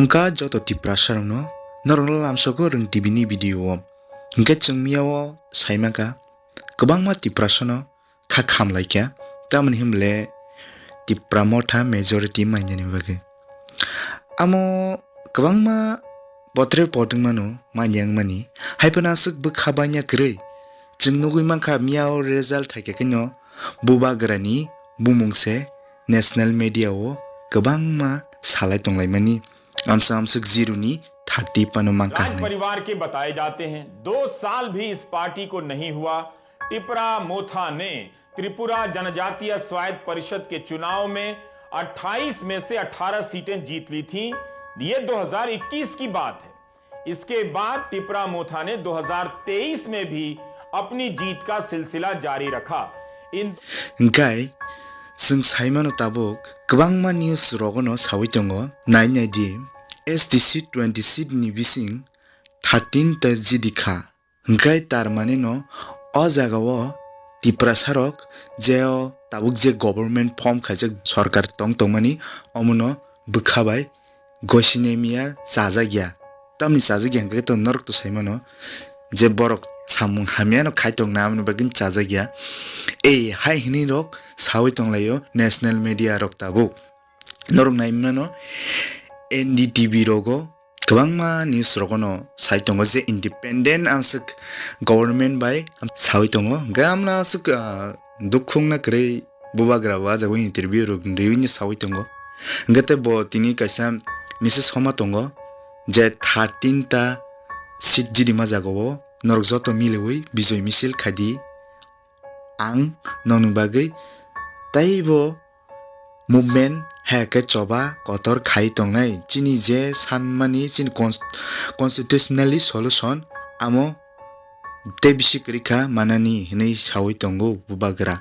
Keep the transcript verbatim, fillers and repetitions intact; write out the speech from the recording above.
Wngkha joto Tiprasa rokno, norokno lamsogo Rwng T V ni video o. Hwnkhe chwng miyao saimankha, kwbangma Tiprasa no kha khamlaikha, tamoni hwnle Tipra Motha majority mainani bagwi. Amo kwbangma potre potwngmano manya wngmani, haiphano aswk bwkha banya kwrwi. Chwng nugwi mankha, miyao result thaikhe kheno bubagrani bumung se national media o kwbangma salai tonglaimani, amsa amswk zero ni thati phano mankha राज hwnwi. परिवार के बताए जाते हैं। दो साल भी इस पार्टी को नहीं हुआ, टिपरा मोथा ने त्रिपुरा जनजातीय स्वायत्त परिषद के चुनाव में अट्ठाईस में से अठारह सीटें जीत ली थीं। ये दो हज़ार इक्कीस की बात है। इसके बाद टिपरा मोथा ने दो हज़ार तेईस में भी अपनी जीत का सिलसिला जारी रखा। In Hwnkhe chwng saimano tabuk kwbangma news rogono sawi tongo, nai nai di. S T C twenty seat ni bising thirteen ta jidi kha. Hwnkhe tar mane no o jaga o Tiprasa rok je o tabuk je government form khaijak sorkar tong tongmani, omono bwkha bai gosinai miya chajak ya. Tamni chajak ya hwnkhe to norok to saimano je borok samung hamya no khai tong na, amoni bagwi chajak ya. Ei hai hwnwi rok sawi tonglaio national media rok tabuk. Norok nai mano N D T V rogo kwbangma news rogono sai tongo je independent amswk government bai sawi tongo. Hwnkhe amno aswk, ah, dukhu wngna kwrwi bubagra bo ah jaga o interview rok riwi sawi tongo. Hwnkhe tei bo tini kaisa message homa tongo je thirteen ta seat jidima jaga o norok joto miliwi bijoy misil khaidi. Ang nokni bagwi teibo movement hai khe choba kotor khai tongnai. Chini je sanmani chini cons-, constitutionally solution amo tei bisi kwrwi kha manani hwnwi sawi tongo bubagra.